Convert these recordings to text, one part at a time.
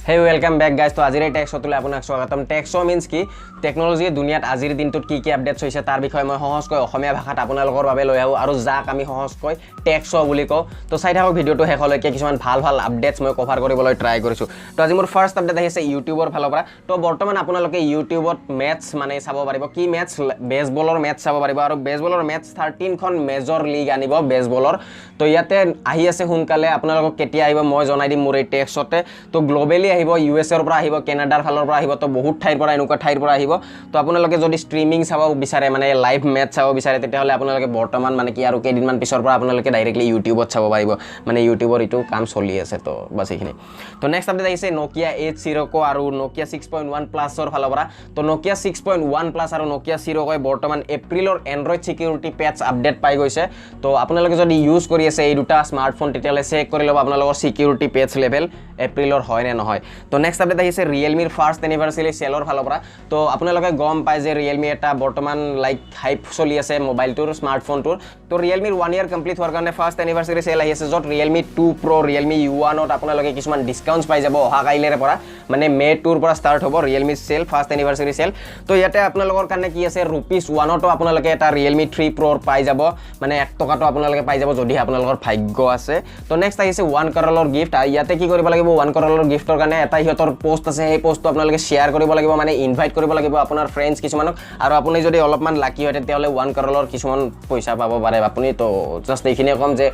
Hey, welcome back guys. তো আজিৰ এই টেক শ্ব'টোলৈ আপোনাক স্বাগতম। টেক শ্ব' মিনছ কি, টেকন'লজিৰ দুনিয়াত আজিৰ দিনটোত কি কি আপডেটছ হৈছে, তাৰ বিষয়ে মই সহজকৈ অসমীয়া ভাষাত আপোনালোকৰ বাবে লৈ আহোঁ আৰু যাক আমি সহজকৈ টেক শ্ব' বুলি কওঁ। তো চাই থাকক ভিডিঅ'টো শেষলৈকে, কিছুমান ভাল ভাল আপডেটছ মই কভাৰ কৰিবলৈ ট্ৰাই কৰিছোঁ। তো আজি মোৰ ফাৰ্ষ্ট আপডেট আহিছে ইউটিউবৰ ফালৰ পৰা। তো বৰ্তমান আপোনালোকে ইউটিউবত মেটচ মানে চাব পাৰিব। কি মেটচ? বেছবলৰ মেটচ চাব পাৰিব আৰু বেছবলৰ মেটচ 13খন মেজৰ লীগ আনিব বেছবলৰ। তো ইয়াতে আহি আছে সোনকালে, আপোনালোকক কেতিয়া আহিব মই জনাই দিম মোৰ এই টেক শ্ব'তে। তো গ্ল'বেলি আহিব, ইউ এছ এৰ পৰা আহিব, কেনাডাৰ ফালৰ পৰা আহিব, তো বহুত ঠাইৰ পৰা, এনেকুৱা ঠাইৰ পৰা আহিব। তো আপোনালোকে যদি ষ্ট্ৰিমিং চাব বিচাৰে, মানে লাইভ মেটচ চাব বিচাৰে, তেতিয়াহ'লে আপোনালোকে বৰ্তমান মানে কি আৰু কেইদিনমান পিছৰ পৰা আপোনালোকে ডাইৰেক্টলি ইউটিউবত চাব পাৰিব। মানে ইউটিউবৰ এইটো কাম চলি আছে। তো বাছ এইখিনি। তো নেক্সট আপডেট আহিছে নকিয়া 8 চিৰক' আৰু নকিয়া 6.1 প্লাছৰ ফালৰ পৰা। তো নকিয়া 6.1 প্লাছ আৰু নকিয়া চিৰক'ই বৰ্তমান এপ্ৰিলৰ এণ্ড্ৰইড ছিকিউৰিটি পেটচ আপডেট পাই গৈছে। তো আপোনালোকে যদি ইউজ কৰি আছে এই দুটা স্মাৰ্টফোন, তেতিয়াহ'লে চেক কৰি ল'ব আপোনালোকৰ ছিকিউৰিটি পেটচ লেভেল এপ্ৰিলৰ হয় নে নহয়। তো নেক্সট আপডেট আহিছে ৰিয়েলমিৰ ফাৰ্ষ্ট এনিভাৰ্চাৰী চেলৰ ফালৰ পৰা। তো আপোনালোকে গম পায় যে ৰিয়েলমি এটা বৰ্তমান লাইক হাইপ চলি আছে মোবাইলটোৰ, স্মাৰ্টফোনটোৰ। তো ৰিয়েলমিৰ ওৱান ইয়াৰ কমপ্লিট হোৱাৰ কাৰণে ফাৰ্ষ্ট এনিভাৰ্চাৰী চেল আহি আছে, য'ত ৰিয়েলমি 2 প্ৰ', ৰিয়েলমি ইউ 1ত আপোনালোকে কিছুমান ডিছকাউণ্টছ পাই যাব। অহা কাইলেৰে পৰা, মানে মে' 2ৰ পৰা ষ্টাৰ্ট হ'ব Realme sale, first anniversary sale. তো ইয়াতে আপোনালোকৰ কাৰণে কি আছে, ৰুপিজ 1তো আপোনালোকে এটা ৰিয়েলমি 3 প্ৰ'ৰ পাই যাব, মানে 1 টকাটো আপোনালোকে পাই যাব যদি আপোনালোকৰ ভাগ্য আছে। তো নেক্সট আহিছে 1 কৰলৰ গিফ্ট। ইয়াতে কি কৰিব লাগিব 1 কৰলৰ গিফ্টৰ কাৰণে? এটা সিহঁতৰ পষ্ট আছে, সেই পষ্টটো আপোনালোকে শ্বেয়াৰ কৰিব লাগিব, মানে ইনভাইট কৰিব লাগিব আপোনাৰ ফ্ৰেণ্ডছ কিছুমানক আৰু আপুনি যদি অলপমান লাকি হয়, তেতিয়াহ'লে 1 কৰলৰ কিছুমান পইচা পাব পাৰে আপুনি। তো জাষ্ট এইখিনিয়ে ক'ম যে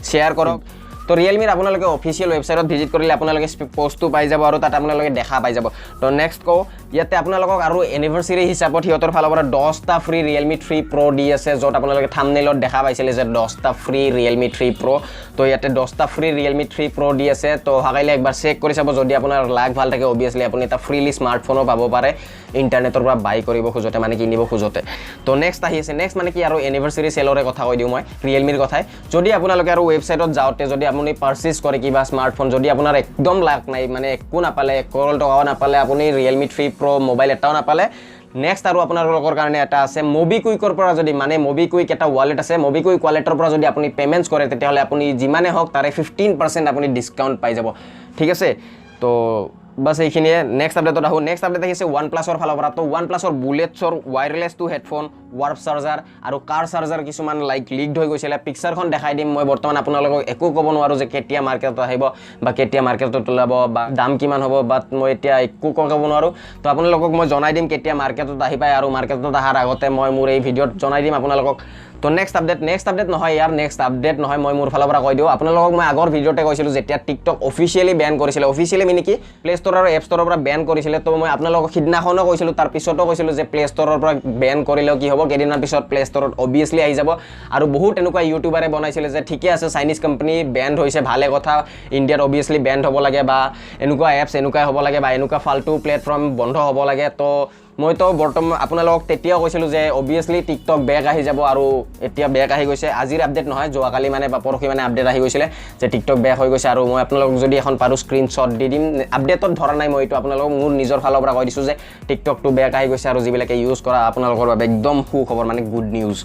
শ্বেয়াৰ কৰক। তো ৰিয়েলমিৰ আপোনালোকে অফিচিয়েল ৱেবছাইটত ভিজিট কৰিলে আপোনালোকে পষ্টটো পাই যাব আৰু তাত আপোনালোকে দেখা পাই যাব। তো নেক্সট কওঁ, ইয়াতে আপোনালোকক আৰু এনিভাৰ্চাৰী হিচাপত সিহঁতৰ ফালৰ পৰা 10টা ফ্ৰী ৰিয়েলমি 3 প্ৰ' দি আছে, য'ত আপোনালোকে থামনেইলত দেখা পাইছিলে যে 10টা ফ্ৰী ৰিয়েলমি 3 প্ৰ'। তো ইয়াতে 10টা ফ্ৰী ৰিয়েলমি 3 প্ৰ' দি আছে। তো অহাকাইলৈ একবাৰ চেক কৰি চাব। যদি আপোনাৰ লাক ভাল থাকে, অভিয়াছলি আপুনি এটা ফ্ৰীলি স্মাৰ্টফোনো পাব পাৰে ইণ্টাৰনেটৰ পৰা বাই কৰিব খোজোঁতে, মানে কিনিব খোজোঁতে। তো নেক্সট আহি আছে, নেক্সট মানে কি আৰু এনিভাৰ্চাৰী চেলৰে কথা কৈ দিওঁ মই, ৰিয়েলমিৰ কথাই। যদি আপোনালোকে আৰু ৱেবছাইটত যাওঁতে যদি আপুনি পাৰ্চেছ কৰে কিবা স্মাৰ্টফোন, যদি আপোনাৰ একদম লাক নাই, মানে একো নাপালে, 1 কৰোৰ টকাও নাপালে, আপুনি ৰিয়েলমি 3 প্ৰ' মোবাইল এটাও নাপালে, নেক্সট আৰু আপোনালোকৰ কাৰণে এটা আছে। মবিকুইকৰ পৰা যদি, মানে মবিকুইক এটা ৱালেট আছে, মবিকুইক ৱালেটৰ পৰা যদি আপুনি পে'মেণ্টছ কৰে, তেতিয়াহ'লে আপুনি যিমানে হওক তাৰে 15% আপুনি ডিছকাউণ্ট পাই যাব। ঠিক আছে, তো বাছ এইখিনিয়ে। নেক্সট আপডেটত আহোঁ। নেক্সট আপডেট আহিছে ওৱান প্লাছৰ ফালৰ পৰা। তো ওৱান প্লাছৰ বুলেটছৰ wireless two headphone, warp charger আৰু কাৰ চাৰ্জাৰ কিছুমান লাইক লিকড হৈ গৈছিলে। পিকচাৰখন দেখাই দিম। মই বৰ্তমান আপোনালোকক একো ক'ব নোৱাৰোঁ যে কেতিয়া মাৰ্কেটত আহিব বা কেতিয়া মাৰ্কেটত ওলাব বা দাম কিমান হ'ব, বাট মই এতিয়া একো ক'ব নোৱাৰোঁ। তো আপোনালোকক মই জনাই দিম কেতিয়া মাৰ্কেটত আহি পায় আৰু মাৰ্কেটত অহাৰ আগতে মই মোৰ এই ভিডিঅ'ত জনাই দিম আপোনালোকক। তো নেক্সট আপডেট, নেক্সট আপডেট নহয়, ইয়াৰ নেক্সট আপডেট নহয়, মই মোৰ ফালৰ পৰা কৈ দিওঁ আপোনালোকক। মই আগৰ ভিডিঅ'তে কৈছিলোঁ, যেতিয়া টিকটক অফিচিয়েলি বেন কৰিছিলে, অফিচিয়েলি মানে কি, প্লে ষ্ট'ৰ আৰু এপ ষ্ট'ৰৰ পৰা বেন কৰিছিলে, তো মই আপোনালোকক সিদিনাখনো কৈছিলোঁ, তাৰ পিছতো কৈছিলোঁ যে প্লে ষ্ট'ৰৰ পৰা বেন কৰিলেও কি হ'ব, কেইদিনমান পিছত প্লে ষ্ট'ৰত অভিয়াছলি আহি যাব। আৰু বহুত এনেকুৱা ইউটিউবাৰে বনাইছিলে যে ঠিকে আছে, চাইনিজ কোম্পানী বেণ্ড হৈছে, ভালে কথা, ইণ্ডিয়াত অভিয়াছলি বেণ্ড হ'ব লাগে বা এনেকুৱা এপছ এনেকুৱাই হ'ব লাগে বা এনেকুৱা ফাল্টু প্লেটফৰ্ম বন্ধ হ'ব লাগে। তো মইতো বৰ্তমান আপোনালোকক তেতিয়াও কৈছিলোঁ যে অভিয়াছলি টিকটক বেক আহি যাব আৰু এতিয়া বেক আহি গৈছে। আজিৰ আপডেট নহয়, যোৱাকালি মানে বা পৰহি মানে আপডেট আহি গৈছিলে যে টিকটক বেক হৈ গৈছে। আৰু মই আপোনালোকক যদি এখন পাৰোঁ স্ক্ৰীনশ্বট দি দিম। আপডেটত ধৰা নাই মই এইটো, আপোনালোকক মোৰ নিজৰ ফালৰ পৰা কৈ দিছোঁ যে টিকটকটো বেক আহি গৈছে আৰু যিবিলাকে ইউজ কৰা, আপোনালোকৰ বাবে একদম সুখবৰ, মানে গুড নিউজ।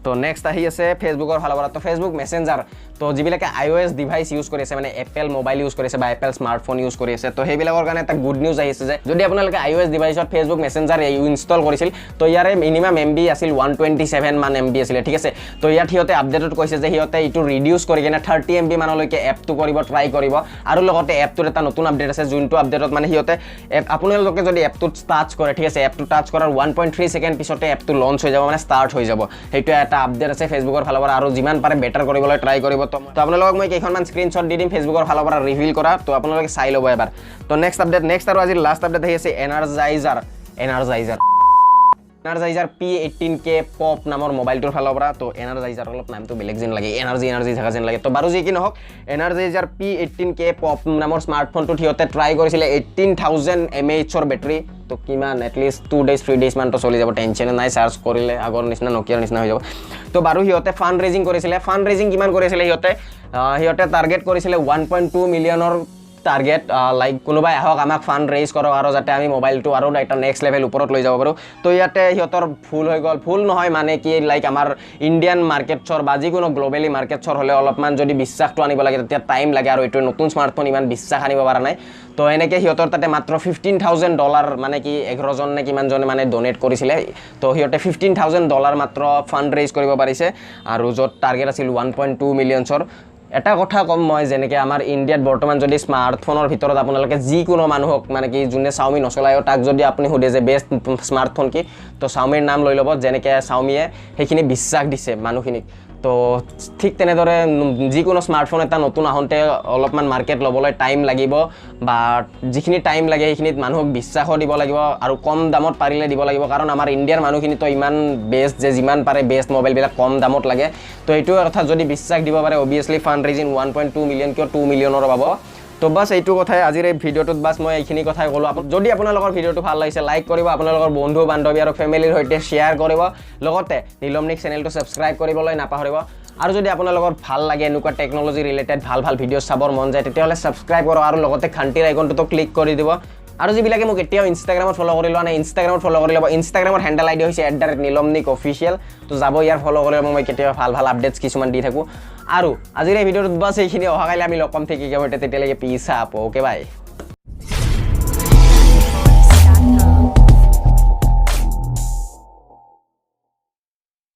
তো নেক্সট আহি আছে ফেচবুকৰ ফালৰ পৰা। তো ফেচবুক মেছেঞ্জাৰ, তো যিবিলাকে আই অ' এছ ডিভাইচ ইউজ কৰি আছে, মানে এপেল মোবাইল ইউজ কৰি আছে বা এপেল স্মাৰ্টফোন ইউজ কৰি আছে, তো সেইবিলাকৰ কাৰণে এটা গুড নিউজ আহিছে যে যদি আপোনালোকে আই অ' এছ ডিভাইচত ফেচবুক মেছেঞ্জাৰ ইনষ্টল কৰিছিল, তো ইয়াৰে মিনিমাম এমবি আছিল 127 মান এমবি আছিলে, ঠিক আছে। তো ইয়াত সিহঁতে আপডেটত কৈছে যে সিহঁতে এইটো ৰিডিউচ কৰি কিনে 30 এমবি মানলৈকে এপটো কৰিব ট্ৰাই কৰিব। আৰু লগতে এপটোত এটা নতুন আপডেট আছে, যোনটো আপডেটত মানে সিহঁতে এপ আপোনালোকে যদি এপটোত টাচ কৰে, ঠিক আছে, এপটো টাচ কৰাৰ 1.3 ছেকেণ্ড পিছতে এপটো লঞ্চ হৈ যাব, মানে ষ্টাৰ্ট হৈ যাব। সেইটো এটা আপডেট আছে ফেচবুকৰ ফালৰ পৰা আৰু যিমান পাৰে বেটাৰ কৰিবলৈ ট্ৰাই কৰিব। তো আপোনালোকক মই কেইখনমান স্ক্ৰীনশ্বট দি দিম ফেচবুকৰ ফালৰ পৰা ৰিভিল কৰা, তো আপোনালোকে চাই ল'ব এবাৰ। তো নেক্সট আপডেট, নেক্সট আৰু আজিৰ লাষ্ট আপডেট আহি আছে এনাৰজাইজাৰ পি 18 কে পপ নামৰ মোবাইলটোৰ ফালৰ পৰা। তো এনাৰজাইজাৰ অলপ নামটো বেলেগ যেন লাগে, এনাৰ্জি এনাৰ্জি থকা যেন লাগে। তো বাৰু যি কি নহওক, এনাৰজাইজাৰ পি 18 কে পপ নামৰ স্মাৰ্টফোনটোত সিহঁতে ট্ৰাই কৰিছিলে 18,000 এম এইচৰ বেটাৰী। তো কিমান, এটলিষ্ট 2 ডেইজ 3 ডেইজ মানতো চলি যাব, টেনশ্যনে নাই। চাৰ্জ কৰিলে আগৰ নিচিনা নকিয়াৰ নিচিনা হৈ যাব। তো বাৰু সিহঁতে ফাণ্ড ৰেজিং কৰিছিলে। ফাণ্ড ৰেজিং কিমান কৰিছিলে সিহঁতে? সিহঁতে টাৰ্গেট কৰিছিলে 1.2 মিলিয়নৰ। টাৰ্গেট। লাইক কোনোবাই আহক, আমাক ফাণ্ড ৰেইজ কৰক আৰু যাতে আমি মোবাইলটো আৰু এটা নেক্সট লেভেল ওপৰত লৈ যাব পাৰোঁ। তো ইয়াতে সিহঁতৰ ভুল হৈ গ'ল। ভুল নহয়, মানে কি, লাইক আমাৰ ইণ্ডিয়ান মাৰ্কেটছৰ বা যিকোনো গ্ল'বেলি মাৰ্কেটছৰ হ'লে অলপমান যদি বিশ্বাসটো আনিব লাগে, তেতিয়া টাইম লাগে আৰু এইটো নতুন স্মাৰ্টফোন, ইমান বিশ্বাস আনিব পৰা নাই। তো এনেকৈ সিহঁতৰ তাতে মাত্ৰ $15,000, মানে কি 11জন নে কিমানজনে মানে ডনেট কৰিছিলে। তো সিহঁতে $15,000 মাত্ৰ ফাণ্ড ৰেইজ কৰিব পাৰিছে আৰু য'ত টাৰ্গেট আছিল 1.2 মিলিয়নছৰ। এটা কথা ক'ম মই, যেনেকৈ আমাৰ ইণ্ডিয়াত বৰ্তমান যদি স্মাৰ্টফোনৰ ভিতৰত আপোনালোকে যিকোনো মানুহক, মানে কি যোনে চাউমি নচলায়ো, তাক যদি আপুনি সোধে যে বেষ্ট স্মাৰ্টফোন কি, তো চাউমিৰ নাম লৈ ল'ব। যেনেকৈ চাউমিয়ে সেইখিনি বিশ্বাস দিছে মানুহখিনিক, তো ঠিক তেনেদৰে যিকোনো স্মাৰ্টফোন এটা নতুন আহোঁতে অলপমান মাৰ্কেট ল'বলৈ টাইম লাগিব বা যিখিনি টাইম লাগে সেইখিনিত মানুহক বিশ্বাসো দিব লাগিব আৰু কম দামত পাৰিলে দিব লাগিব, কাৰণ আমাৰ ইণ্ডিয়াৰ মানুহখিনিতো ইমান বেষ্ট যে যিমান পাৰে বেষ্ট মোবাইলবিলাক কম দামত লাগে। তো এইটোৱে কথা, যদি বিশ্বাস দিব পাৰে, অভিয়াছলি ফাণ্ড ৰেইজিং 1.2 মিলিয়ন কিয়, 2 মিলিয়নৰো পাব। তো বাছ এইটো কথাই আজিৰ এই ভিডিঅ'টোত, বাছ মই এইখিনি কথাই ক'লোঁ। যদি আপোনালোকৰ ভিডিঅ'টো ভাল লাগিছে, লাইক কৰিব, আপোনালোকৰ বন্ধু বান্ধৱী আৰু ফেমিলিৰ সৈতে শ্বেয়াৰ কৰিব, লগতে নীলমনিক চেনেলটো ছাবস্ক্ৰাইব কৰিবলৈ নাপাহৰিব। আৰু যদি আপোনালোকৰ ভাল লাগে, এনেকুৱা টেকন'লজি ৰিলেটেড ভাল ভাল ভিডিঅ' চাবৰ মন যায়, তেতিয়াহ'লে ছাবস্ক্ৰাইব কৰক আৰু লগতে ঘণ্টিৰ আইকনটোতো ক্লিক কৰি দিব। আৰু যিবিলাকে মোক এতিয়াও ইনষ্টাগ্ৰামত ফ'ল' কৰি লোৱা নাই, ইনষ্টাগ্ৰামত ফ'ল' কৰি ল'ব। ইনষ্টাগ্ৰামৰ হেণ্ডেল আইডি হৈছে @নীলমনিক অফিচিয়েল। তো যাব ইয়াৰ ফ'ল' কৰি ল'ব, মই কেতিয়াবা ভাল ভাল আপডেটছ কিছুমান দি থাকোঁ। আৰু আজিৰ এই ভিডিঅ'টোত বাছ এইখিনি। অহাকালি আমি লগ পাম ঠিক একেবাৰে, তেতিয়ালৈকে পিচ আপ, অ'কে, বাই।